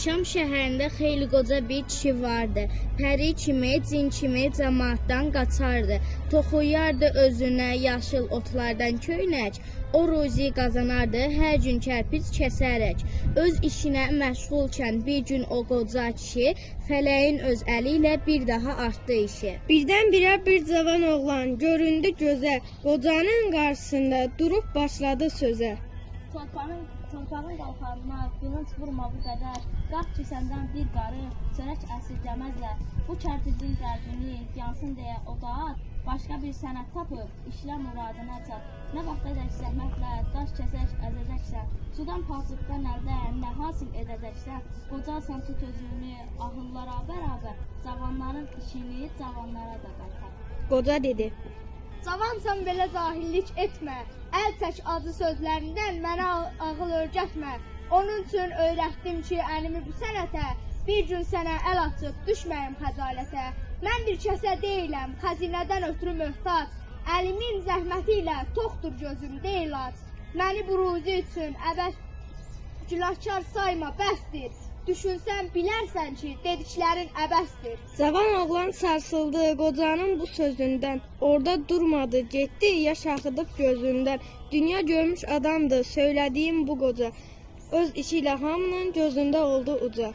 Şam şəhərində xeyli qoca bir kişi vardı. Pəri kimi, cin kimi camaatdan qaçardı. Toxuyardı özünə yaşıl otlardan köynək. O ruzi qazanardı hər gün kərpic kəsərək. Öz işinə məşğulkən bir gün o qoca kişi fələyin öz əli ilə bir daha artdı işi. Birdən-birə bir cavan oğlan göründü gözə. Qocanın qarşısında durub başladı sözə. Torpağın qalxanına qılınc vurma bu qədər. Qalx ki səndən bir qarı çörək əsirgəməzlər. Bu kərpicin dərdini yansın deyə oda at. Başqa bir sənət tapıb işlə muradına çat. Nə vaxtadək zəhmətlə daş kəsək əzəcəksən. Sudan palçıqdan əldə nə hasil edəcəksən? Qocasan tut özünü ahıllara bərabər. Cavanların işini cavanlara da qaytar. Qoca dedi: Cavansan belə cahillik etmə. Əl çək acı sözlərindən, mənə ağıl öyrətmə. Onun üçün öyrətdim ki, əlimi bu sənətə, bir gün sənə əl açıb düşməyim xəcalətə. Mən bir kəsə deyiləm, xəzinədən ötrü möhtac. Əlimin zəhməti ilə toxdur gözüm, deyil ac. Məni bu ruzi üçün əbəs günahkar sayma, bəsdir. Düşünsən bilərsən ki, dediklərin əbəsdir. Cavan oğlan sarsıldı qocanın bu sözündən. Orada durmadı, getdi yaş axıdıb gözündən. Dünya görmüş adamdır söylədiyim bu qoca. Öz işi ilə hamının gözündə oldu uca.